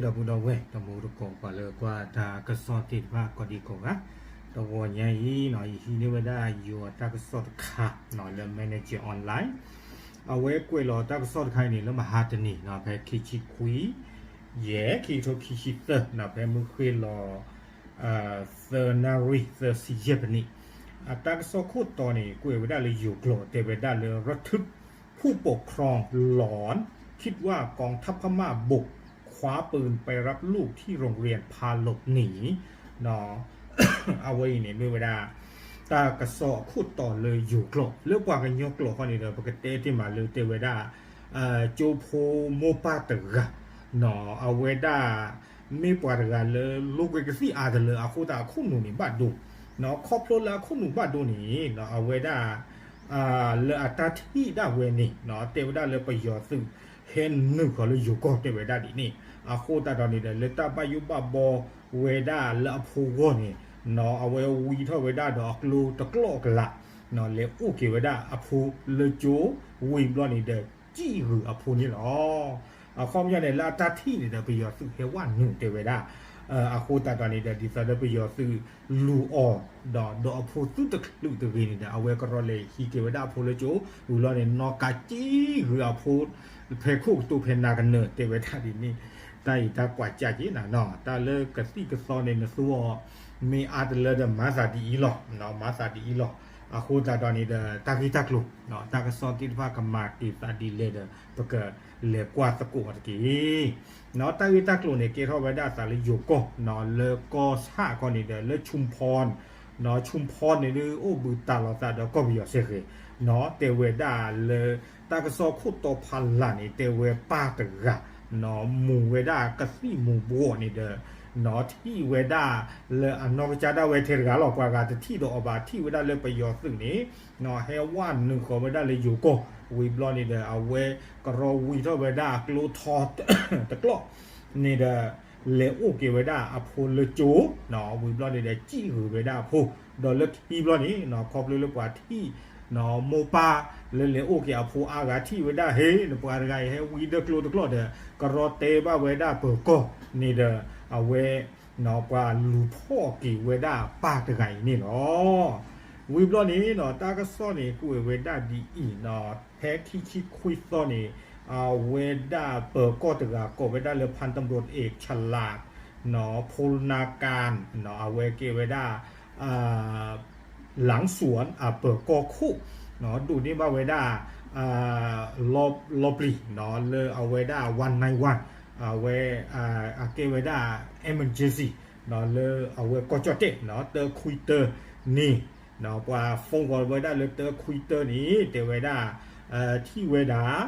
ဒီပုၢ်ဒီဝဲၢ် တံၤသကိး ပှၤလၢကွၢ်တၢ်ကစီၣ်သ့ၣ်တဖၣ်ကိးဒံကိးဂၤ, တဂီၤညါအံၤ ယဟံးန့ၢ်ဝဲဒၣ်ယွၤတၢ်ကစီၣ်တခါ လၢ Manager Online အဝဲကွဲးလီၤတၢ်ကစီၣ်တခါအံၤန့ၣ် လၢမဟါတနံၤ ဖဲခံဆံခွံ ယဲၢ် ခံကထိခံဆံသၢ ဖဲမုၢ်ဃ့ၢ်လီၤ သၢနၣ်ရံၣ်သၢဆံယဲၢ်မံးနံး, အတၢ်ကစီၣ်ခိၣ်တီန့ၣ် ကွဲးဝဲဒၣ်လၢယိၤကျိာ် တဲဝဲဒၣ်လၢ ระทึกผู้ปกครองหลอน คิดว่ากองทัพพม่าบุก คว้าปืนไปรับลูกที่โรงเรียนพาหลบหนี အဝဲအံၤန့ၣ်မ့ၢ်ဝဲဒၣ် တၢ်ကစီၣ်အခိၣ်တီလၢယိၤကျိာ် လၢပှၤကညီကျိာ်ဃီန့ၣ်ဒီး ပကတဲတ့ၢ်မးလၢတဲဝဲဒၣ် ကၠိဖိမိၢ်ပၢ်တဂၤ အဝဲဒၣ် မ့ၢ်ပှၤတဂၤလၢ လိာ်ကွဲကသံၣ်အါတလၢအဃိသတးအခိၣ်နူာ်န့ၣ်ဘၣ်ဒိ, ခီဖျိလၢအခိၣ်နူာ်ဘၣ်ဒိန့ၣ် အဝဲဒၣ် လၢအတၢ်ထံၣ်ဒၣ်ဝဲန့ၣ် တဲဝဲဒၣ်လၢပယီၤသုး ဟဲနုာ်ဃီၤလၢယိၤကီၢ်တဲဝဲဒၣ်ဒ်န့ၣ် အဃိသတးဒီးန့ၣ်ဒီး လၢတၢ်ဘၣ်ယိၣ်ဘၣ်ဘီဝဲဒၣ်လၢအဖိဂီၢ်န့ၣ် အဝဲဝံထီၣ်ဝဲဒၣ်ဒီးအကျိတကျီၢ်ကလာ် လဲၤအိၣ်က့ၤဝဲဒၣ်အဖိလၢကၠိ ဝံၤဘျီန့ၣ်ဒီး စံၣ်ဂုာ်အဖိန့ၣ်လီၤ. အခီပညီန့ၣ် လၢအတၢ်ထံၣ်န့ၣ်ဒီး ပယီၤသုးဟဲဝဲနုာ်တဲဝဲဒၣ် အဃိသတးဒီးန့ၣ်ဒီး ဒ်သိးဒီးပယီၤသုးလူၤအီၤ ဒီးဒီးအဖိသုတချုးတဂ့ၤန့ၣ်ဒီး အဝဲကရီလဲၤဟံးက့ၤဝဲဒၣ်အဖိလၢကၠိ ဝံၤဘျီန့ၣ် နီၣ်ကးစံၣ်ဂုာ်အဖိ ဖဲခိၣ်ကတိၤဖဲနၤကနၢၤတဲဝဲဒၣ်ဒ်န့ၣ် တၢ်အံၤတၢ်ကွၢ်ကၢ်က့ၤနၤနီၤ တၢ်လၢကသံၣ်ကသီန့ၣ် နသူအီၤ မ့ၢ်အါတလၢဒီးမၤသးဒ်အံၤလီၤ မၤသးဒ်အံၤလီၤ. အဃိသတးဒီးန့ၣ်ဒီး တၢ်ဂ့ၢ်တၢ်ကျိၤ တၢ်ကစီၣ်သ့ၣ်တဖၣ်ကမၤက့ၤသးဒ်လဲၣ်ဒီး ပကလဲၤကွၢ်သကိးအီၤတက့ၢ်. တၢ်ဂ့ၢ်တၢ်ကျိၤန့ၣ် ကဲထီၣ်ဝဲဒၣ်အသးလၢယိၤကီၢ် လၢကီၢ်ဆၣ်ခီန့ၣ်ဒီး လၢ ชุมพร ชุมพร န့ၣ်ဒုးအိၣ်ဘှံးတၢ်လီၤသးဒီးကီၢ်ပယီၤစ့ၢ်ကီး တဲဝဲဒၣ်လၢ တၢ်ကစီၣ်ခိၣ်တီဖးလၢ်န့ၣ် တဲဝဲပၢ်တဂၤ မူၤဝဲဒၣ်ကသံၣ်မူၤဘှီးန့ၣ်ဒီး ထံၣ်ဝဲဒၣ်လၢအနီၢ်ကစၢ်ဒၣ်ဝဲထဲတဂၤလီၤ ပှၤဂၤတထံၣ်ဒီးအီၤဘၣ် ထံၣ်ဝဲဒၣ်လၢပယီၤသုးန့ၣ် ဟဲဝဲနုာ်ဃီၤဝဲဒၣ်လၢယိၤကီၢ် ဝံၤဘျီန့ၣ်ဒီး အဝဲကရီဝံထီၣ်ဝဲဒၣ်အကျိထီတကျီၢ်န့ၣ်ဒီး လဲၤအိၣ်က့ၤဝဲဒၣ်အဖိလၢကၠိ ဝံၤဘျီန့ၣ်ဒီး စံၣ်ဂုာ်ဝဲဒၣ်အဖိ ဒီးလၢခံဘျီန့ၣ် ခီဖျိလၢပှၤထံၣ် မိၢ်ပၢ်လၢလဲၤအိၣ်က့ၤအဖိအါဂၤထံၣ်ဝဲဒၣ် ဟ့ နပှၤတဂၤအံၤဟဲဝံဒၢကျိတကျီၢ်ဒီး ကရီတဲဘၣ်ဝဲဒၣ်ပၢၤကီၢ်န့ၣ်ဒီး အဝဲ ပှၤလူၤဖီၣ်က့ၤဝဲဒၣ်ပၢ်တဂၤအံၤန့ၣ်လီၤ. ဝံၤဘျီန့ၣ် တၢ်ကစီၣ်န့ၣ် ကွဲးဝဲဒၣ်ဒ်အံၤ ဖဲခံဆံခွံသီန့ၣ် အဝဲဒၣ်ပၢၤကီၢ်တဂၤကိးဝဲဒၣ်လၢ พันตำรวจเอกฉลาด พลนาการ အဝဲကဲဝဲဒၣ် หลังสวน အပၢၤကီၢ်ခိၣ် ဒိးန့ၢ်ဘၣ်ဝဲဒၣ် လီၤပျံၤ လၢအဝဲဒၣ် one nine one အဝဲ အကဲဝဲဒၣ် emergency လၢအဝဲကီၢ်ကၠီၣ်တဲၣ် တၢခွံတၢန့ၣ် ပှၤ phone ဂီၤဝဲဒၣ်လၢတၢခွံတၢန့ၣ် တဲဝဲဒၣ် ထံၣ်ဝဲဒၣ်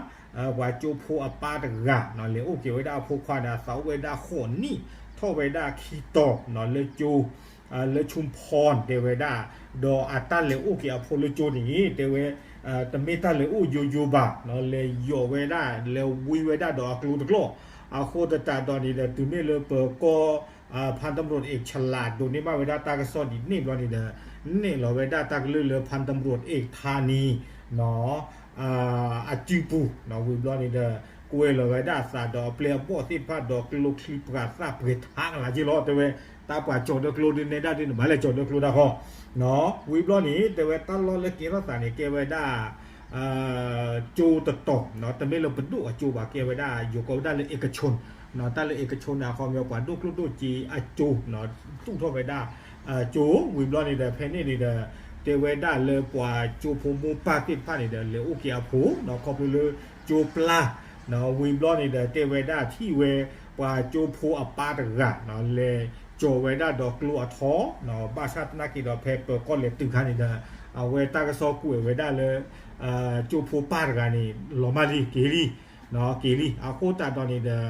ပှၤကၠိဖိအပၢ်တဂၤ လဲၤအိၣ်က့ၤဝဲဒၣ်အဖိခွါန့ၣ် အသးအိၣ်ဝဲဒၣ်ဃိးနံၣ် ထီၣ်ဝဲဒၣ်ခံတီၤ လၢကၠိ လၢ ชุมพร တဲဝဲဒၣ် ဒီးအတၢ်လဲၤအိၣ်က့ၤအဖိလၢကၠိန့ၣ် တဲဝဲ တမ့ၢ်တၢ်လဲၤအိၣ်ယိယိဘၣ် လဲၤယိးဝဲဒၣ် လဲၤဝံဝဲဒၣ်ဒီးအကျိတကျီၢ် အဃိသတးဒီးန့ၣ်ဒီး တုၤမ့ၢ်လၢပၢၤကီၢ် พันตำรวจเอกฉลาด ဒိးန့ၢ်ဘၣ်ဝဲဒၣ်တၢ်ကစီၣ်ဒ်န့ၣ်ဘျီန့ၣ်ဒီး နဲၣ်လီၤဝဲဒၣ်တၢ်ကလုၢ်လၢ พันตำรวจเอกธานี အစုပူၤ ဝံၤဘျီန့ၣ်ဒီး ကွဲးလီၤဝဲဒၣ်အသးဒီးအပျဲၢ်အဘီၣ်သ့ၣ်တဖၣ်ဒီးကျိချံပှၤသၣ်ပှဲၤထါကလၤက့လီၤ တဲဝဲ တၢ်ပှၤကၠီၤဒၢကျိဒ်နဲဒၣ်ဒ်န့ၣ် ဘၣ်လဲၤကၠီၤဒၢကျိတၢ်ဃီ ဝံၤဘျီန့ၣ် တဲဝဲတၢ်လီၢ်လၢကဲထီၣ်သးန့ၣ် ကဲဝဲဒၣ် ကၠိတတီၤ တမ့ၢ်လၢပဒိၣ်အကၠိဘၣ် ကဲဝဲဒၣ် ယိၤကိးဝဲဒၣ်လၢ เอกชน တၢ်လၢ เอกชน န့ၣ် အခီပညီ ပှၤဒိၣ်ကျိၣ်ဒိၣ်စ့အကၠိ သူၣ်ထီၣ်ဝဲဒၣ် ကၠိ ဝံၤဘျီန့ၣ်ဒီး ဖဲန့ၣ်န့ၣ်ဒီး တဲဝဲဒၣ်လၢပှၤကၠိဖိမိၢ်ပၢ်သ့ၣ်တဖၣ်န့ၣ်ဒီး လဲၤအိၣ်က့ၤအဖိ ခီဖျိလၢကၠိပျၢ် ဝံၤဘျီန့ၣ်ဒီး တဲဝဲဒၣ်ထံၣ်ဝဲ ပှၤကၠိဖိအပၢ်တဂၤ လဲၤကၠီၤဝဲဒၣ်ဒီးကျိအထီ ဘၣ်ဆၣ်သနာ်က့ဒီး ဖဲပၢၤကီၢ်လဲၤတုၤခါန့ၣ်ဒီး အဝဲတၢ်ကစီၣ်ကွဲးဝဲဒၣ်လၢ ကၠိဖိပၢ်တဂၤန့ၣ် လီၤမၢ်လံ က့ၤလံ က့ၤလံ အဃိသတးဒီးန့ၣ်ဒီး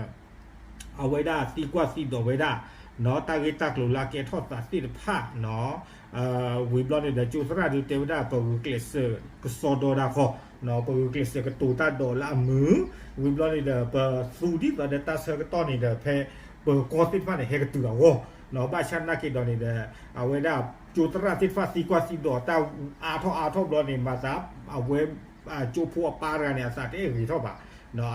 အဝဲဒၣ်သံကွၢ်သံဒိးဝဲဒၣ် တၢ်ဂ့ၢ်တၢ်ကျိၤလၢအကဲထီၣ်သးသ့ၣ်တဖၣ် ဝံၤဘျီန့ၣ်ဒီး ကၠိသရၣ်ဒုးတဲဝဲဒၣ် ပဂုာ်ကျဲးစၢးကစီဒီတၢ်ဃီ ပဂုာ်ကျဲးစၢးကတိၤတၢ်ဒီးလၢအမုာ် ဝံၤဘျီန့ၣ်ဒီး ပသူဒ်သိးဒီးတၢ်ဆၢကတီၢ်န့ၣ်ဒီး ဖဲပၢၤကီၢ်သ့ၣ်တဖၣ်န့ၣ် ဟဲကတုၤအဂီၢ် ဘၣ်ဆၣ်သနာ်က့ဒီးန့ၣ်ဒီး အဝဲဒၣ်ကၠိသရၣ်သ့ၣ်တဖၣ်သံကွၢ်သံဒိးတၢ်အါထီၣ်အါထီၣ်ဘျီန့ၣ် မၤသး အဝဲ ကၠိဖိအပၢ်တဂၤန့ၣ် အသးတအဲၣ်ဂ့ၤထီၣ်ဘၣ်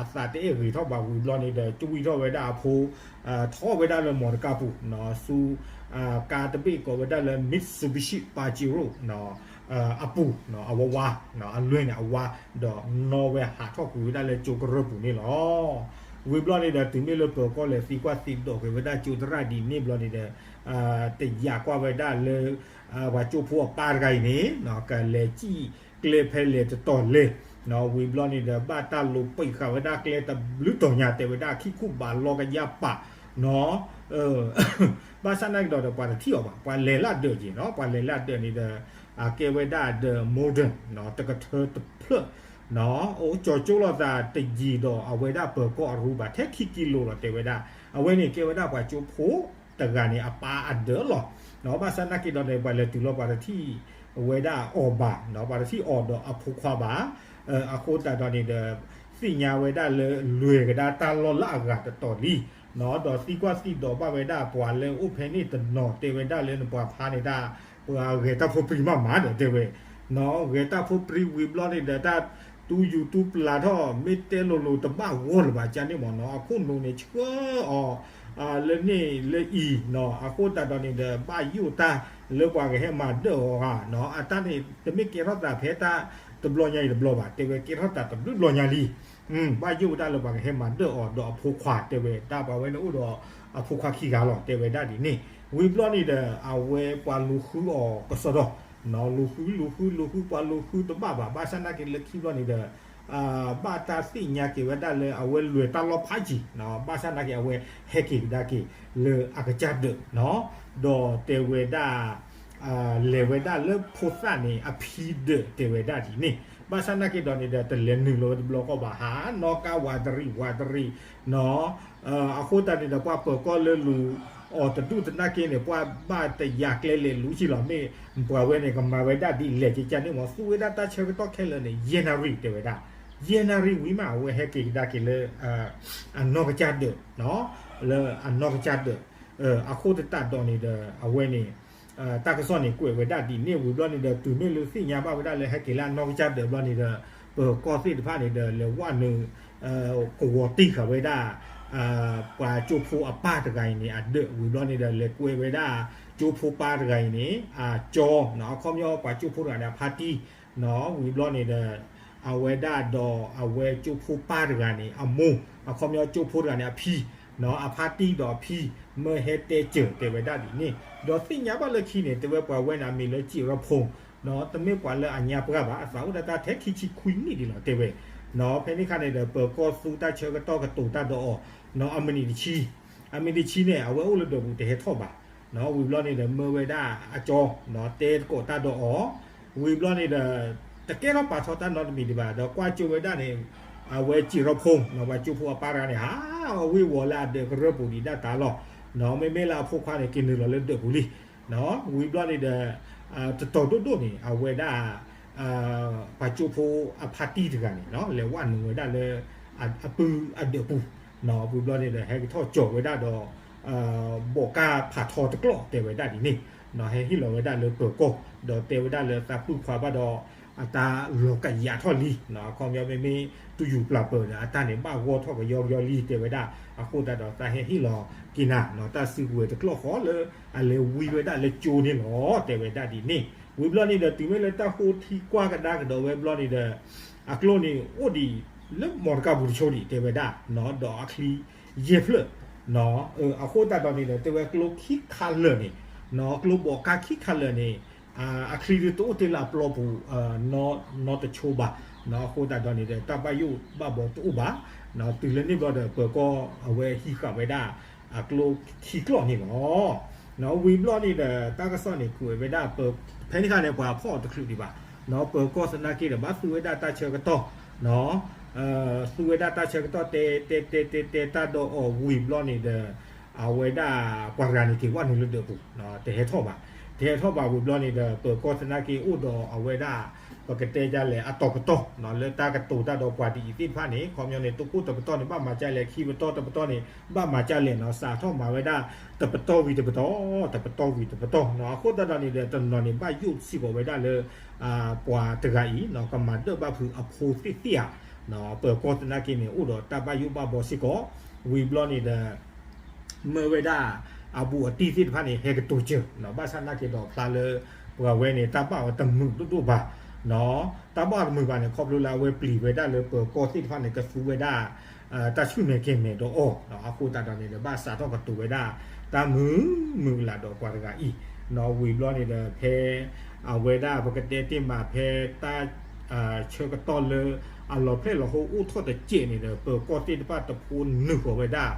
အသးတအဲၣ်ဂ့ၤထီၣ်ဘၣ်ဝံၤဘျီန့ၣ်ဒီး ကွံထီၣ်ဝဲဒၣ်အဖိ ထီၣ်ဝဲဒၣ်လၢမီတကါပူၤ ဆူ ကါတဘ့ၣ်ကိးဝဲဒၣ်လၢ Mitsubishi Pajero အပူၤ အဝါဝါ အလွဲၢ်န့ၣ်အဝါ ဒီးနီၣ်ဝဲဟးထီၣ်ကွံာ်ဝဲဒၣ်လၢကၠိကရၢၢ်ပူၤန့ၣ်လီၤ. ဝံၤဘျီန့ၣ်ဒီး တုၤမ့ၢ်လၢပၢၤကီၢ်လဲၤသံကွၢ်သံဒိးက့ၤဝဲဒၣ် ကၠိသရၣ်ဒ်န့ၣ်ဘျီန့ၣ်ဒီး တယာ်ကွၢ်ဝဲဒၣ်လၢ ပှၤကၠိဖိအပၢ်တဂၤအံၤန့ၣ် ကလဲၤစံၣ်ကျဲဖဲလဲၣ်တတီၤလဲၣ် ဝံၤဘျီန့ၣ်ဒီး ဘၣ်တၢ်လိာ်ပံာ်ဃာ်ဝဲဒၣ်ကျဲတဘျုးတီၤညါ တဲဝဲဒၣ် ခံခူၣ်ဘးလီကယၢ်ပာ် ဘၣ်ဆၣ်နာ်က့ဒီး ပှၤတထံၣ်အီၤဘၣ် ပှၤလဲၤလၢအဒၢးက့ၤနီၤ ပှၤလဲၤလၢအဒၢးန့ၣ်ဒီး အကဲဝဲဒၣ်ဒီး model တကထၢတဖျၢၣ် အိၣ်ကၠီၤကၠိလိာ်သးတယံၤဒီးအဝဲဒၣ်ပၢၤကီၢ်အရူဘၣ် ထဲခံကံလိာ်လီၤ တဲဝဲဒၣ် အဝဲန့ၣ်ကဲဝဲဒၣ်ပှၤကၠိဖိတဂၤန့ၣ် အပၢ်အဒၢးလီၤ. ဘၣ်ဆၣ်နာ်က့ဒီးန့ၣ် ပှၤလဲၤတုၤလီၤ ပှၤတထံၣ်ဝဲဒၣ်အီၤဘၣ် ပှၤတထံၣ်အီၤဒီးအဖိခွါဘၣ် အဃိသတးဒီးန့ၣ်ဒီး သ့ၣ်ညါဝဲဒၣ်လၢလွဲၢ်ကဒါတၢ်လီၢ်လၢအဂၤတတီၤလံ ဒီးသံကွၢ်သံဒိးဘၣ်ဝဲဒၣ်ပှၤလၢအိၣ်ဖဲန့ၣ်တနီၤ တဲဝဲဒၣ်လၢနပှၤဖါန့ၣ်တၢ် ပှၤဂဲၤတၢ်ဖိပြံမးမးဒီးတဲဝဲ ဂဲၤတၢ်ဖိပြံဝံၤဘျီန့ၣ်ဒီး တၢ်တူယူၤတူပျၤထီၣ် မ့ၢ်တဲလိၤလိၤတဘၣ်ဂီၢ်လၢၤဘၣ် ကန့ၣ်မ့ၢ်နီၤ အခိၣ်နူာ်န့ၣ်ဆှၢအီၤ လၢန့ၣ်လၢအံၤ အဃိသတးဒီးန့ၣ်ဒီး ဘၣ်ယိၣ်တၢ်လၢပှၤကဟဲမၤဒၢးအီၤဧါ အတၢ်န့ၣ် တမ့ၢ်ကဲထီၣ်သးဖဲတၢ်တဘျီညါအံၤတဘျီဘၣ် တဲဝဲကဲထီၣ်သးတဘျုးဘျီညါလံ ဘၣ်ယိၣ်ဝဲဒၣ်လၢပှၤကဟဲမၤဒၢးအီၤဒီးအဖိခွါ တဲဝဲဒၣ်ပှၤဝဲန့ၣ်အိၣ်ဒီးအဖိခွါခံဂၤလီၤ တဲဝဲဒၣ်ဒ်န့ၣ် ဝံၤဘျီန့ၣ်ဒီး အဝဲပှၤလူၤဃုအီၤကစီဒီ လူၤဃုလူၤဃုလူၤဃု ပှၤလူၤဃုတဘၣ်ဘၣ် ဘၣ်ဆၣ်နာ်က့လၢခံဘျီန့ၣ်ဒီး ဘၣ်တၢ်သ့ၣ်ညါက့ၤဝဲဒၣ်လၢအဝဲလွဲၢ်တၢ်လီၢ်ဖးယံၤ ဘၣ်ဆၣ်နာ်က့အဝဲဟဲက့ၤကဒါက့ၤလၢအကစၢ်ဒၢး ဒီးတဲဝဲဒၣ် လဲၤဝဲဒၣ်လၢဖိသၣ်န့ၣ် အဖံဒၢးတဲဝဲဒၣ်ဒ်န့ၣ် ဘၣ်ဆၣ်နာ်က့ဒီးန့ၣ်ဒီး တလဲၤနုာ်လီၤဝဲတဘျီဃီဘၣ် ဟးနီၣ်ကါဝးတရံးဝးတရံး အဃိသတးန့ၣ်ဒီး ပှၤပၢၤကီၢ်လၢလူၤအီၤတဒူၣ်တနၢ်က့န့ၣ် ပှၤဘၣ်တယာ်ကျဲလဲၤလူၤဆံလီၤ မ့ၢ်ပှၤဝဲန့ၣ်ကမၤဝဲဒၣ်ဒ်လဲၣ်ကကန့ၣ်မ့ၢ် သူဝဲဒၣ်တၢ်ဆၢကတီၢ်ခဲလၢာ်န့ၣ် ယဲၢ်နၣ်ရံၣ်တဲဝဲဒၣ် ယဲၢ်နၣ်ရံၣ်ဝံၤမး အဝဲဟဲက့ၤကဒါက့ၤလၢ အနီၢ်ကစၢ်ဒၢး လၢအနီၢ်ကစၢ်ဒၢး အဃိသတးဒီးန့ၣ်ဒီး အဝဲန့ၣ် တၢ်ကစီၣ်န့ၣ်ကွဲးဝဲဒၣ်ဒ်န့ၣ်ဝံၤဘျီန့ၣ်ဒီး တုၤမ့ၢ်လၢသ့ၣ်ညါဘၣ်ဝဲဒၣ်လၢဟဲက့ၤလၢအနီၢ်ကစၢ်ဒၢးဘျီန့ၣ်ဒီး ပၢၤကီၢ်သ့ၣ်တဖၣ်န့ၣ်ဒီး လဲၤဝဲနုာ် ကဝီၤတံၢ်ဃာ်ဝဲဒၣ် ပှၤကၠိဖိအပၢ်တဂၤအံၤန့ၣ် အဒၢးဝံၤဘျီန့ၣ်ဒီး လဲၤကွဲးဝဲဒၣ် ကၠိဖိပၢ်တဂၤအံၤန့ၣ် အကၠီ အခီပညီပှၤကၠိဖိတဂၤန့ၣ် အဖါတံၢ် ဝံၤဘျီန့ၣ်ဒီး အဝဲဒၣ်ဒီးအဝဲကၠိဖိပၢ်တဂၤန့ၣ် အမိၢ် အခီပညီကၠိဖိတဂၤန့ၣ် အဖံ အဖါတံၢ်ဒီးအဖံ မၢဟဲတဲစၢၤတဲဝဲဒၣ်ဒ်န့ၣ် ဒီးသ့ၣ်ညါဘၣ်လၢခံန့ၣ် တဲဝဲပှၤဝဲန့ၣ် အမံၤလၢစံးရီဖူ တမ့ၢ်ပှၤလၢအညါပှၢ်ဘၣ် အသးအိၣ်ဒၣ်တၢ်ထဲခံဆံခွံနံၣ်ဒံးလီၤ တဲဝဲ ဖဲန့ၣ်ခါန့ၣ်ဒီး ပၢၤကီၢ်သူတၢ်ဆၢကတီၢ်ကတိၤတၢ်ဒီးအီၤ အမံးနံးတဆံ အမံးနံးတဆံန့ၣ် အဝဲအိၣ်လၢဒၢးပူၤတဟဲထီၣ်ဘၣ် ဝံၤဘျီန့ၣ်ဒီး မၢဝဲဒၣ်အကၠီ တဲသကိးတၢ်ဒီးအီၤ ဝံၤဘျီန့ၣ်ဒီး တကဲထီၣ်ပာ်ထီၣ်တၢ်နီတမံၤဒံးဘၣ် ဒီးကွၢ်ကၠိဝဲဒၣ်န့ၣ် အဝဲစံးရီဖူ ပှၤကၠိဖိအပၢ်တဂၤန့ၣ် ဟးဝ့ၤဝီၤလၢအဒၢးကရၢၢ်ပူၤဒံးဒၣ်တၢ်လီၤ မ့မ့ၢ်လၢအဖိခွါန့ၣ် က့ၤနုာ်လီၤလၢဒၢးပူၤလံ ဝံၤဘျီန့ၣ်ဒီး တတီၤဒိၣ်ဒိၣ်န့ၣ် အဝဲဒၣ် ပှၤကၠိဖိအဖါတံၢ်တဂၤန့ၣ် လဲၤဝဲနုာ်ဝဲဒၣ်လၢ အပုၢ်အဒၢးပူၤ ဝံၤဘျီန့ၣ်ဒီး ဟဲက့ၤထီၣ်ကၠီၤဝဲဒၣ်ဒီး ဘီးကၢ်ဖးထီတကျီၢ်တဲဝဲဒၣ်ဒ်န့ၣ် ဟဲဟ့ၣ်လီၤဝဲဒၣ်လၢပၢၤကီၢ် ဒီးတဲဝဲဒၣ်လၢသးပုၢ်ခွါဘၣ်ဒီး အတၢ်လီၤကယးထီၣ်လံ အခီပညီမ့မ့ၢ်တူၢ်ယူၤပျၢ်ပၢၤဒီး အတၢ်န့ၣ်ဘၣ်ဂီၢ်ထီၣ်ကယီကယီလံတဲဝဲဒၣ် အဃိသတးဒီးသးဟဲဟ့ၣ်လီၤက့ၤနၤ တၢ်စုကဝဲၤတကျီၢ်ဃီလၢ အလဲၤဝံဝဲဒၣ်လၢကၠိန့ၣ်လီၤ တဲဝဲဒၣ်ဒ်န့ၣ် ဝံၤဘျီန့ၣ်ဒီး တုၤမ့ၢ်လၢတၢ်ဃိထံကွၢ်ကဒါကဒီးဝဲဘျီန့ၣ်ဒီး အကျိန့ၣ်အိၣ်ဒံးလၢမီတကါပူၤတဆိဒံးတဲဝဲဒၣ် ဒီးအချံယဲၢ်ဖျၢၣ် အဃိသတးဒီးန့ၣ်ဒီး တဲဝဲကျိခံခါလၢာ်န့ၣ် ကျိဘီးကၢ်ခံခါလၢာ်န့ၣ် အချံဒုးတအိၣ်တ့ၢ်လၢအပျီပူၤ နီတဆိဘၣ် အဃိသတးဒီးန့ၣ်ဒီး တၢ်ဘၣ်ယိၣ်ဘၣ်ဘီတအိၣ်ဘၣ် တုၤလၢန့ၣ်ဘျီဒီး ပၢၤကီၢ်အဝဲဟံးဃာ်ဝဲဒၣ် အကျိခံကျီၢ်န့ၣ်လီၤ. ဝံၤဘျီန့ၣ်ဒီး တၢ်ကစီၣ်န့ၣ်ကွဲးဝဲဒၣ် ဖဲန့ၣ်ခါန့ၣ် ပှၤဖီၣ်အီၤတချုးဒံးဘၣ် ပၢၤကီၢ်သနာ်က့ဒီး ဘၣ်သူဝဲဒၣ်တၢ်ဆၢကတီၢ် သူဝဲဒၣ်တၢ်ဆၢကတီၢ်တဲ တဲ တဲ တဲ တဲတၢ်ဒီးအီၤဝံၤဘျီန့ၣ်ဒီး အဝဲဒၣ်ပှၤတဂၤန့ၣ်က့ၤဝဲနုာ်လၢဒၢးပူၤ တဟဲထီၣ်ဘၣ် တဟဲထီၣ်ဘၣ်ဝံၤဘျီန့ၣ်ဒီး ပၢၤကီၢ်သနာ်က့အိၣ်ဒီးအဝဲဒၣ် ပကတဲဒ်လဲၣ် အတီၤပတီၢ် လၢတၢ်ကတိၤတၢ်ဒီးပှၤဒ်အံၤသ့ၣ်တဖၣ်န့ၣ် ခီပညီန့ၣ် တကိၢ်တပတီၢ်န့ၣ် ဘၣ်မၤဒ်လဲၣ် ခံပတီၢ်တပတီၢ်န့ၣ် ဘၣ်မၤဒ်လဲၣ်နီၤ စးထီၣ်မၤဝဲဒၣ် တပတီၢ်ဝံၤတပတီၢ် တပတီၢ်ဝံၤတပတီၢ်နီၤ အဃိသတးဒီးန့ၣ်ဒီး တနီၤန့ၣ် ဘၣ်ယိၣ်စ့ၢ်ကီးဝဲဒၣ်လၢ ပှၤတဂၤအံၤနီၤ ကမၤဒၢၣ်ဘၣ်ဖုးအဖိသ့ၣ်သ့ၣ်ဧါ ပၢၤကီၢ်သနာ်က့န့ၣ် အိၣ်ဒီးတၢ်ဘၣ်ယိၣ်ဘၣ်ဘီစ့ၢ်ကီး, ဝံၤဘျီန့ၣ်ဒီး မၢဝဲဒၣ်အဘူးအတံၢ်သ့ၣ်တဖၣ်န့ၣ် ဟဲကတိၤစၢၤ, ဘၣ်ဆၣ်သနာ်က့ဒီးဖျါလၢ ပှၤဝဲန့ၣ် တၢ်ဘၣ်အီၤတမုာ်ဒိၣ်ဒိၣ်ဘၣ်, တၢ်ဘၣ်အီၤတမုာ်ဘၣ်န့ၣ် ခီဖျိလၢအဝဲပျံၤဝဲဒၣ်လၢပၢၤကီၢ်သ့ၣ်တဖၣ်န့ၣ် ကသူဝဲဒၣ် တၢ်ဆူၣ်မဲာ်ကဲၤမဲာ်ဒီးအီၤ, အဃိသတးဒီးန့ၣ်ဒီး ဘၣ်စးထီၣ်ကတိၤဝဲဒၣ် တၢ်မုာ်မုာ်ကလာ်ဒီးပှၤတဂၤအံၤ, ဝံၤဘျီန့ၣ်ဒီး ဖဲ အဝဲဒၣ်ပကတဲတ့ၢ်မးဖဲတၢ် ဆၢကတီၢ်လၢ အလီၤဖျဲၣ်လီၤဟိအိၣ်ထီၣ်တစဲးန့ၣ်ဒီး ပၢၤကီၢ်သ့ၣ်တဖၣ်တဖိနုာ်ဃီၤဝဲဒၣ်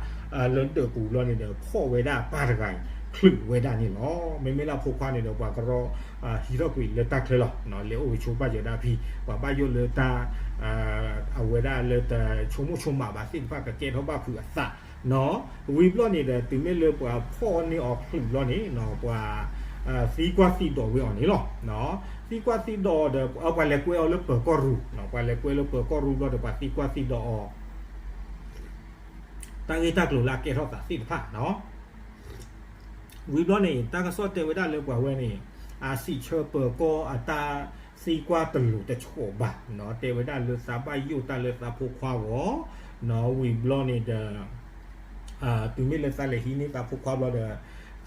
လၢဒၢးပူၤဘျီန့ၣ်ဒီး ဖီၣ်ဝဲဒၣ်ပၢ်တဂၤအံၤ ချုးဝဲဒၣ်န့ၣ်လီၤ. မ့မ့ၢ်လၢအဖိခွါန့ၣ်ဒီး ပှၤကရီ ဟံးထီၣ်ကွံာ်လၢတၢ်ချၢလီၤ, လဲၤအိၣ်ဂ့ၤဆိးဘၣ်ယဲၤဒၣ်ဖံ, ပှၤဘၣ်ယိၣ်လၢတၢ် အဝဲဒၣ်လၢတဆိကမိၣ်ဆိကမးဘၣ်သ့ၣ်တဖၣ် ကကဲထီၣ်ဘၣ်ဖုးအသး ဝံၤဘျီန့ၣ်ဒီး တုၤမ့ၢ်လၢပှၤဖီၣ်န့ၢ်အီၤချုးဘျီန့ၣ် ပှၤ သံကွၢ်သံဒိးဝဲအီၤန့ၣ်လီၤ. သံကွၢ်သံဒိးဒီး ပှၤလဲၤကွဲအီၤလၢပၢၤကီၢ်ရူၢ်, ပှၤလဲၤကွဲလၢပၢၤကီၢ်ရူၢ်ဘျီဒီး ပှၤသံကွၢ်သံဒိးအီၤ တၢ်ဂ့ၢ်တၢ်ကျိၤလၢအကဲထီၣ်သးသ့ၣ်တဖၣ် ဝံၤဘျီန့ၣ် တၢ်ကစီၣ်တဲဝဲဒၣ်လၢပှၤဝဲန့ၣ် အစံးဆၢပၢၤကီၢ်အတၢ်သံကွၢ်တလိၤတဆီဘၣ်, တဲဝဲဒၣ်လၢသးဘၣ်ယိၣ်တၢ်လၢသးဖိခွါဂီၢ်, ဝံၤဘျီန့ၣ်ဒီး တုၤမ့ၢ်လၢသးလဲၤဟံးန့ၢ်သးဖိခွါဘျီဒီး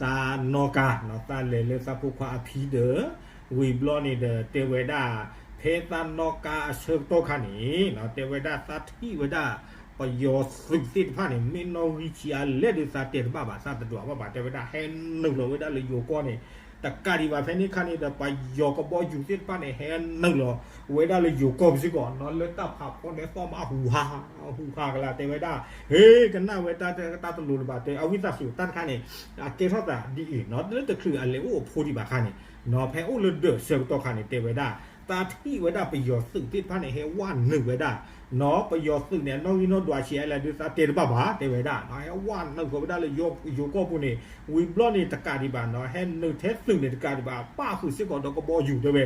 သးနီၣ်ကါ, သးလဲၤလၢသးဖိခွါအဖံဒီး ဝံၤဘျီန့ၣ်ဒီး တဲဝဲဒၣ် ဖဲသးနီၣ်ကါအဆၢကတီၢ်ခါန့ၣ် တဲဝဲဒၣ်သးထံၣ်ဝဲဒၣ် ပယီၤသုးသ့ၣ်တဖၣ်န့ၣ် မ့ၢ်နီၣ်ဂံၢ်ဆံးအါလဲၣ်ဒီး သးတဲတဘၣ်ဘၣ်, သးတဒွးဘၣ်ဘၣ်, တဲဝဲဒၣ်ဟဲနုာ်လီၤဝဲဒၣ်လၢယိၤကီၢ်န့ၣ် တကးဒံးဘၣ်ဖဲန့ၣ်အခါန့ၣ်ဒီး ပယီၤကဘီယူၤသ့ၣ်တဖၣ်န့ၣ် ဟဲနုာ်လီၤဝဲဒၣ်လၢယိၤကီၢ်ပူၤစ့ၢ်ကီး, လၢတၢ်ဖးဖီန့ၣ် သီၣ်မးဟူးဟး ဟူးဟးကလါ တဲဝဲဒၣ်, ဟ့ ကနၣ်ဝဲတၢ်တၢ်တလိၤလၢၤဘၣ် တဲအဝံသးစူၤတၢ်တခါန့ၣ် အကဲထီၣ်သးဒ်အံၤ လၢတချုးအလဲၤအိၣ်အဖိဒံးဘၣ်ခါန့ၣ် ဖဲအိၣ်လၢဒၢးဆၢကတီၢ်ခါန့ၣ် တဲဝဲဒၣ် သးထံၣ်ဝဲဒၣ်ပယီၤသုးသ့ၣ်တဖၣ်န့ၣ် ဟဲဝဲနုာ်ဝဲဒၣ် ပယီၤသုးန့ၣ် အနီၣ်ဂံၢ်နီၣ်ဒွးဆံးအါလဲၣ်ဒီး သးတဲတဘၣ်ဘၣ် တဲဝဲဒၣ်, ဟဲဝဲနုာ်ဃီၤဝဲဒၣ်လၢယိၤကီၢ်ပူၤန့ၣ် ဝံၤဘျီန့ၣ်တကးဒံးဘၣ် ဟဲနုာ်ထဲသုးန့ၣ်တကးဒံးဘၣ် ပၣ်ဃုာ်စ့ၢ်ကီးဒီးကဘီယူၤတဲဝဲ,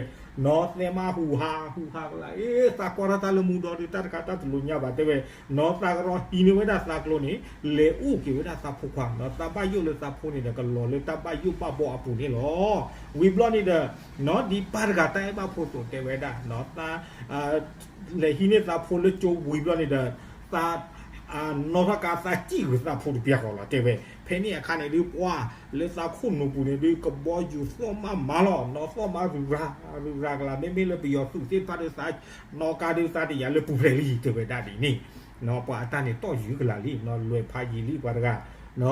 သီၣ်မးဟူးဟး ဟူးဟးကလါ အ့ သးကွၢ်ထီၣ်တၢ်လၢမူဒီးဒီး တၢ်တခါတၢ်တလိၤညါဘၣ် တဲဝဲ, သးကရီဟံးန့ၢ်ဝဲဒၣ်သးကျိန့ၣ် လဲၤအိၣ်က့ၤဝဲဒၣ်သးဖိခွါ, သးဘၣ်ယိၣ်လၢသးဖိန့ၣ်ဒီး ကလီၤလၢတၢ်ဘၣ်ယိၣ်ဘၣ်ဘီအပူၤန့ၣ်လီၤ. ဝံၤဘျီန့ၣ်ဒီး ဒ်ပၢ်တဂၤတၢ်အဲၣ်ဘၣ်ဖိသိးတဲဝဲဒၣ် လဲၤဟံးန့ၢ်သးဖိလၢကၠိဝံၤဘျီန့ၣ်ဒီး သး နီၣ်ထီၣ်ကါသးစံၣ်ဂ့ၤသးဖိတပျၢ်ဃီလီၤ တဲဝဲ, ဖဲန့ၣ်အခါန့ၣ်ဒုး ပှၤလၢသးခိၣ်နူာ်ပူၤန့ၣ်ဒုး ကဘီယူၤသီၣ်မးမးလီၤ, သီၣ်မးရူၤရၤ ရူၤရၤကလါ မ့မ့ၢ်လၢပယီၤသုးသ့ၣ်တဖၣ်ဒီး သးနီၣ်ကါဒုးသးတယာ်လၢပူၤဖျဲးလံ တဲဝဲဒၣ်ဒ်န့ၣ်, ပှၤအတၢ်န့ၣ်တီၣ်ယုာ်ကလါလံ လွဲၢ်ဖးယံာ်လံပှၤတဂၤ,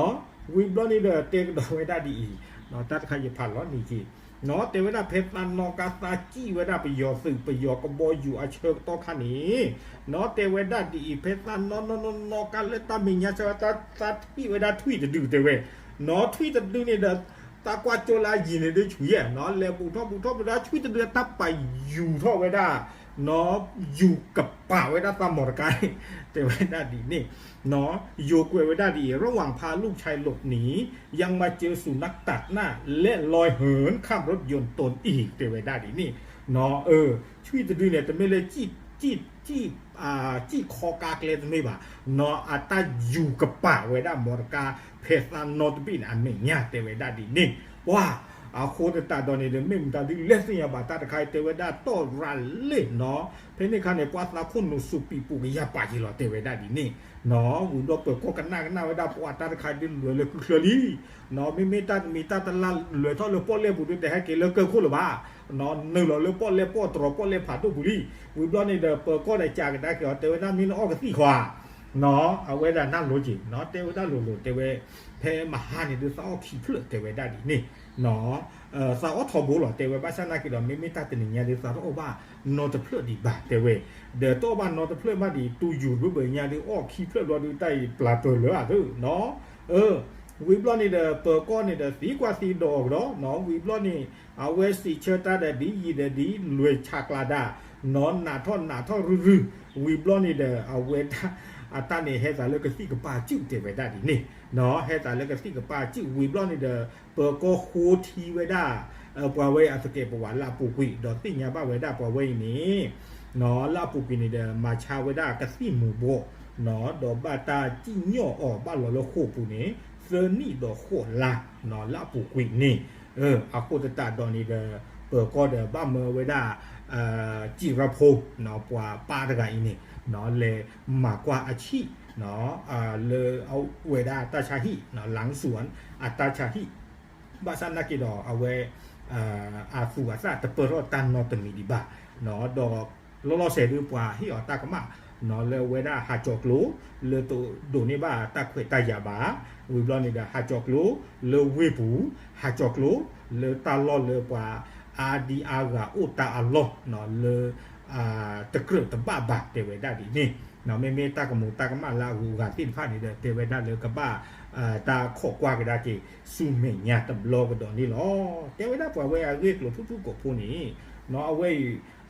ဝံၤဘျီန့ၣ်ဒီး တဲကဒီးဝဲဒၣ်ဒ်အံၤ, တၢ်တခါယဖးလီၤန့ၣ်က့ၤ တဲဝဲဒၣ်ဖဲသးနီၣ်ကါသးစံၣ်ဝဲဒၣ်ပယီၤသုး ပယီၤကဘီယူၤအဆၢကတီၢ်ခါန့ၣ်, တဲဝဲဒၣ်ဒ်အံၤ ဖဲသးနီၣ်နီၣ်နီၣ်နီၣ်ကါလၢတၢ်မဲာ်ညါဆၢ သးထံၣ်ဝဲဒၣ်ထွံၣ်တဒုတဲဝဲ, ထွံၣ်တဒုန့ၣ်ဒီး သးကွၢ်ကၠိလၢအယံၤန့ၣ်ဒုးဆူၣ်ယဲၢ်, လဲၤဘူးထီၣ်ဘူးထီၣ်ဘူးထီၣ်ထွံၣ်တဒုအတၢ်ပာ်ယူၤထီၣ်ဝဲဒၣ် ယူၤကပာ်ဝဲဒၣ်သးမီၢ်တကါန့ၣ် တဲဝဲဒၣ်ဒ်န့ၣ်, ယိၤကွဲးဝဲဒၣ်ဒ်အံၤ ระหว่างพาลูกชายหลบหนี ยังมาเจอสุนัขตัดหน้าและลอยเหินข้ามรถยนต์ตนอีก တဲဝဲဒၣ်ဒ်န့ၣ်, ထွံၣ်တဒုန့ၣ် တမ့ၢ်လၢ စံၣ်ခီကါကျဲတမ့ၢ်ဘၣ်, အတၢ်ယူၤကပာ်ဝဲဒၣ်မီၢ်တကါ ဖဲသးနီၣ်တဘ့ၣ်န့ၣ် အမဲာ်ညါတဲဝဲဒၣ်ဒ်န့ၣ်, ပှၤ အဃိသတးဒီးန့ၣ်ဒီး မ့ၢ်မတၤဒုးလဲၣ်သ့ၣ်ညါဘၣ်တၢ်တခါအံၤ တဲဝဲဒၣ်တီၢ်ရၤလ့ၣ်နီၤ, ဖဲန့ၣ်အခါန့ၣ် ပှၤသးခိၣ်နူာ်စူးပံးပူၤကယၤပာ်ယံၤလီၤ တဲဝဲဒၣ်ဒ်န့ၣ်, ဝံၤဒီးပၢၤကီၢ်ကနၣ်ကနၣ်ဝဲဒၣ် ပှၤတၢ်တခါဒုးလဲၤလၢခုချၢလံ, မ့မ့ၢ်တၢ်တမံၤတၢ်တလါလဲၤထီၣ်လၢပီၣ်လဲၣ်ပူၤဒုး တဟဲက့ၤလၢကၢၢ်ခိၣ်လၢၤဘၣ်, နုာ်လီၤလၢပီၣ်လဲၣ်ပီၣ်တြီၤပီၣ်လဲၣ်ဖးဒိၣ်ပူၤလံ, ဝံၤဘျီန့ၣ်ဒီး ပၢၤကီၢ်ဒီးကးကဒါက့ၤအီၤ တဲဝဲဒၣ်မ့ၢ်နအီၣ်ကသံၣ်ခွါ အဝဲဒၣ်နၢ်လိၤက့ၤ တဲဝဲဒၣ်လိၤလိၤ တဲဝဲ, ဖဲမဟါန့ၣ်ဒုးသးအီၣ်ခံဖျၢၣ် တဲဝဲဒၣ်ဒ်န့ၣ်, သးအီၣ်ထီဘိလီၤ တဲဝဲ, ဘၣ်ဆၣ်နာ်က့ၤဒီး မ့မ့ၢ်တၢ်တနံၤညါဒုး သးတအီၣ်ဘၣ်နီတဖျၢၣ်ဒံးဘၣ် တဲဝဲ, ဒီးတအီၣ်ဘၣ်နီတဖျၢၣ်မးဒံး တူၢ်ယူၤဘၢဘၢညါဒုး အီၣ်ခံဖျၢၣ်ဘျီဒုး တၢ်အံၤပျၢ်ပၢၢ်လၢၤဧါသၢ, ဝံၤဘျီန့ၣ်ဒီး ပၢၤကီၢ်န့ၣ်ဒီး သံကွၢ်သံဒိးကဒီးနီၤ, ဝံၤဘျီန့ၣ် အဝဲစံးဆၢတၢ်ဒီး ဒ်ယံာ်ဒီးဒ်လွဲၢ်ဆးကျးဒၣ်နီၤ, နးထီၣ်နးထီၣ်ရုၢ်ရုၢ်, ဝံၤဘျီန့ၣ်ဒီး အဝဲဒၣ် အတၢ်န့ၣ်ဟဲသးလၢကသံၣ်ကပၢ်စုၣ် တဲဝဲဒၣ်ဒ်န့ၣ်, ဟဲသးလၢကသံၣ်ကပၢ်စုၣ် ဝံၤဘျီန့ၣ်ဒီး ပၢၤကီၢ်ဃိထံဝဲဒၣ် ပှၤဝဲအံၤအသကဲးပဝးလၢအပူၤကွံာ် ဒီးသ့ၣ်ညါဘၣ်ဝဲဒၣ်ပှၤဝဲအံၤန့ၣ် လၢအပူၤကွံာ်န့ၣ်ဒီး မၤဆါဝဲဒၣ်ကသံၣ်မူၤဘှီး ဒီးဘၣ်တၢ်စံၣ်ညီၣ်အီၤဘၣ်လီၤလၢဃိာ်ပူၤန့ၣ် သၢနံၣ်ဒီးဃိးလါ လၢအပူၤကွံာ်န့ၣ်, အဃိသတးဒီးန့ၣ်ဒီး ပၢၤကီၢ်ဒီးဘၣ်မၢဝဲဒၣ် စံးရဖိ ပှၤပၢ်တဂၤအံၤန့ၣ် လဲၤမၤကွၢ်အဆံၣ် လၢအဝဲဒၣ်တၢ်ဆါဟံၣ် လၢစူၣ် အတၢ်ဆါဟံၣ် ဘၣ်ဆၣ်နာ်က့ဒီးအဝဲ အသူၣ်အသးတပၢၢ်ထီၣ်တၢ်နီတမံၤဒံးဘၣ် ဒီးလီၤလီၤဆဲးဒုးပှၤဟ့ၣ်အီၤတၢ်ကမၣ် လၢအဝဲဒၣ်ဟးကၠီၤကျိ လၢတဒိးန့ၢ်ဘၣ်တၢ်ခွဲးတၢ်ယာ်ဘၣ် ဝံၤဘျီန့ၣ်ဒီးဟးကၠီၤကျိ လၢဝ့ၢ်ပူၤ ဟးကၠီၤကျိ လၢတၢ်လီၢ်လၢပှၤအါဒံအါဂၤအိၣ်တၢ်အလီၢ် လၢ တကြၢးတဘၣ်ဘၣ် တဲဝဲဒၣ်ဒ်န့ၣ် မ့မ့ၢ်တၢ်ကမူၤတၢ်ကမၣ်လၢအဂုၤအဂၤသ့ၣ်တဖၣ်န့ၣ်ဒီး တဲဝဲဒၣ်လၢကဘၣ် တၢ်ခိးကွၢ်ကဒါက့ၤ ဆူမဲာ်ညါတဘျီကဒီးန့ၣ်လီၤ. တဲဝဲဒၣ်ပှၤဝဲအဂ့ၢ်ကျိၤထူၣ်ထူၣ်ကိးဖိန့ၣ် အဝဲ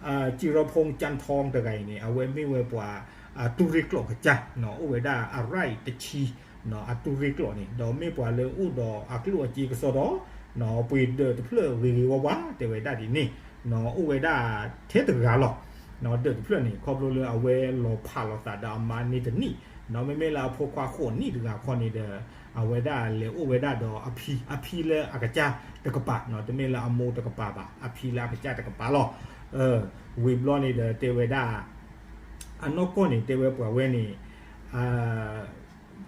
အံၤ စံရီဖူကၠၣ်ထီတဂၤအံၤန့ၣ် အဝဲမ့ၢ်ဝဲပှၤ တူၢ်ရ့ၣ်ကျိာ်ကစၢ် အိၣ်ဝဲဒၣ်အရၢၣ်တဆံ အတူၢ်ရ့ၣ်ကျိာ်န့ၣ် ဒီးမ့ၢ်ပှၤလၢအိၣ်ဒီးအကျိၣ်အစ့ကစီဒီ ပှ့ၤဒၢးတဖျၢၣ်ဂ့ၤဂ့ၤဝါဝါ တဲဝဲဒၣ်ဒ်န့ၣ် အိၣ်ဝဲဒၣ်ထဲတဂၤလီၤ. ဒၢးတဖျၢၣ်န့ၣ် ခီဖျိလၢအဝဲလီၤဖးလိာ်သးဒီးအမါန့ၢ်တနံၣ် မ့မ့ၢ်လၢအဖိခွါဃိးနံၣ်တဂၤခီန့ၣ်ဒီး အဝဲဒၣ်လဲၤအိၣ်ဝဲဒၣ်ဒီးအဖံ အဖံလၢအကစၢ်တကပၤ တမ့ၢ်လၢအမိၢ်တကပၤဘၣ် အဖံလၢအကစၢ်တကပၤလီၤ. ဝံၤဘျီန့ၣ်ဒီးတဲဝဲဒၣ် အနီၢ်ကီၢ်န့ၣ် တဲဝဲပှၤဝဲန့ၣ်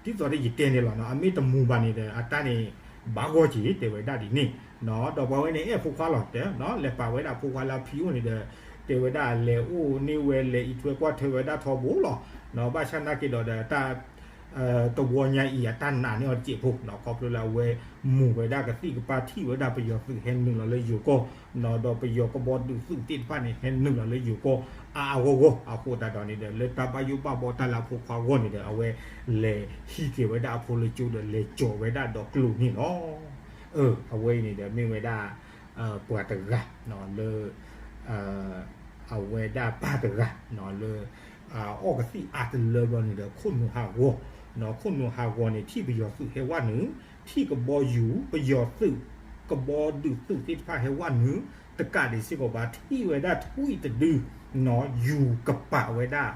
ဒ်သိးဒီးယတဲန့ၣ်လီၤ အမ့ၢ်တမူဘၣ်န့ၣ်ဒီး အတၢ်န့ၣ် ဘၣ်ဂီၢ်က့ၤ တဲဝဲဒၣ်ဒ်န့ၣ် ဒီးပှၤဝဲန့ၣ်အဲၣ်ဖိခွါလီၤ တဲ လဲၤပာ်ဝဲဒၣ်ဖိခွါလၢအဖံအိၣ်န့ၣ်ဒီး တဲဝဲဒၣ်လဲၤအိၣ်န့ၢ်ဝဲ လဲၤအံးထွဲကွၢ်ထွဲဝဲဒၣ်ထီဘိလီၤ. ဘၣ်ဆၣ်နာ်က့ဒီးဒီးတၢ် တဝီညါအံၤအတၢ်နာ်န့ၢ်အီၤတစဲးဖိ ခီဖျိလၢအဝဲမူၤဝဲဒၣ်ကသံၣ်ကပၤ ထံၣ်ဝဲဒၣ်ပယီၤသုးဟဲနုာ်လီၤလၢယိၤကီၢ် ဒီးပယီၤကဘီဒုးသုးသ့ၣ်တဖၣ်န့ၣ် ဟဲနုာ်လီၤလၢယိၤကီၢ် အါအါဂီၢ်ဂီၢ် အဃိသတးဒီးန့ၣ်ဒီး လၢတၢ်ဘၣ်ယိၣ်ဘၣ်ဘှီတၢ်လၢအဖိခွါအဂီၢ်န့ၣ်ဒီး အဝဲလဲၤဟံးက့ၤဝဲဒၣ်အဖိလၢကၠိဒီး လဲၤကၠီၤဝဲဒၣ်ဒီးကျိာ်န့ၣ်လီၤ. အဝဲအံၤန့ၣ်ဒီးမ့ၢ်ဝဲဒၣ် ပှၤတဂၤ လၢ အဝဲဒၣ်ပၢ်တဂၤ လၢ အီၣ်ကသံၣ်အါတလၢဘျီန့ၣ်ဒီး ခိၣ်နူာ်ဟးဂီၤ ခိၣ်နူာ်ဟးဂီၤန့ၣ် ထံၣ်ပယီၤသုးဟဲဝဲနုာ် ထံၣ်ကဘီယူၤ ပယီၤသုး ကဘီဒုးသုးသ့ၣ်တဖၣ်ဟဲဝဲနုာ် တကးဒံးစ့ၢ်ကီးဘၣ် ထံၣ်ဝဲဒၣ်ထွံၣ်တဒု ယူၤကပာ်ဝဲဒၣ်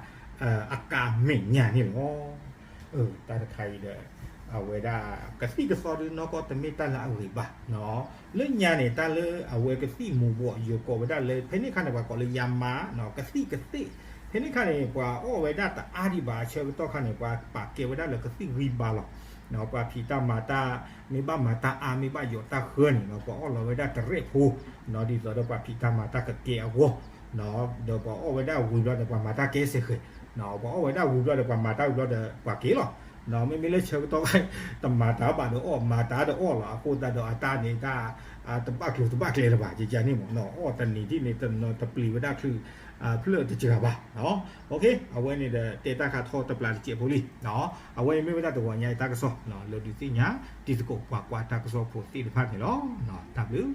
အကးမဲာ်ညါန့ၣ်လီၤ. တၢ်တခါအံၤဒီး အဝဲဒၣ် ကသံၣ်ကသီဒုးနီၢ်ကီၢ်တမ့ၢ်တၢ်လၢအဂ့ၤဘၣ် လၢညါန့ၣ် တၢ်လၢအဝဲကသံၣ်မူၤဘှီးယိၤကိးဝဲဒၣ်လၢ ဖဲန့ၣ်ခါန့ၣ် ပှၤကိးလၢယါမါ ကသံၣ်ကသ့ၣ် ဖဲန့ၣ်ခါန့ၣ် ပှၤအီၣ်ဝဲဒၣ်တအါဒံးဘၣ် အဆၢကတီၢ်ခါန့ၣ် ပှၤပာ်ကဲဝဲဒၣ်လၢကသံၣ်ဂံၢ်ဘါလီၤ. ပှၤဖံးတၢ်မၤတၢ် မ့ၢ်ဘၣ်မၤတၢ်အါ မ့ၢ်ဘၣ်ယိးတၢ်ဃၢန့ၣ် ပှၤအီၣ်လီၤဝဲဒၣ်တရဲၣ်ဖိ ဒ်သိးဒီးပှၤဖံးတၢ်မၤတၢ်ကကဲအဂီၢ် ဒီးပှၤအီၣ်ဝဲဒၣ်ဝံၤဘျီဒီး ပှၤမၤတၢ်ကဲစ့ၢ်ဃဲၤ ပှၤအီၣ်ဝဲဒၣ်ဝံၤဘျီဒီး ပှၤမၤတၢ်ဝံၤဘျီဒီး ပှၤက့ၤလီၤ. မ့မ့ၢ်လၢဆၢကတီၢ် တမၤတၢ်ဘၣ်ဒီးအီၣ် မၤတၢ်ဒီးအီၣ်လီၤ. အဃိသတးဒီးအတၢ်န့ၣ် တၢ် တဘၣ်ကျိၤတဘၣ်ကျဲလၢၤဘၣ် ယကန့ၣ်မ့ၢ် အီၣ်တနံၤဒ်န့ၣ် တနီၤတပျံၤဝဲဒၣ်ချုး ဖျၢၣ်တစှၤဘၣ်. အဝဲန့ၣ်ဒီး တဲတၢ်ခါထီၣ်တပျၢ်တစဲးဖိလံ. အဝဲအံၤမ့ၢ်ဝဲဒၣ်တဂီၤညါအံၤတၢ်ကစီၣ် လၢဒုးသ့ၣ်ညါ တံၤသကိးပှၤကွၢ်တၢ်ကစီၣ်ဖိသ့ၣ်တဖၣ်န့ၣ်လီၤ. တၢ်ဘျုး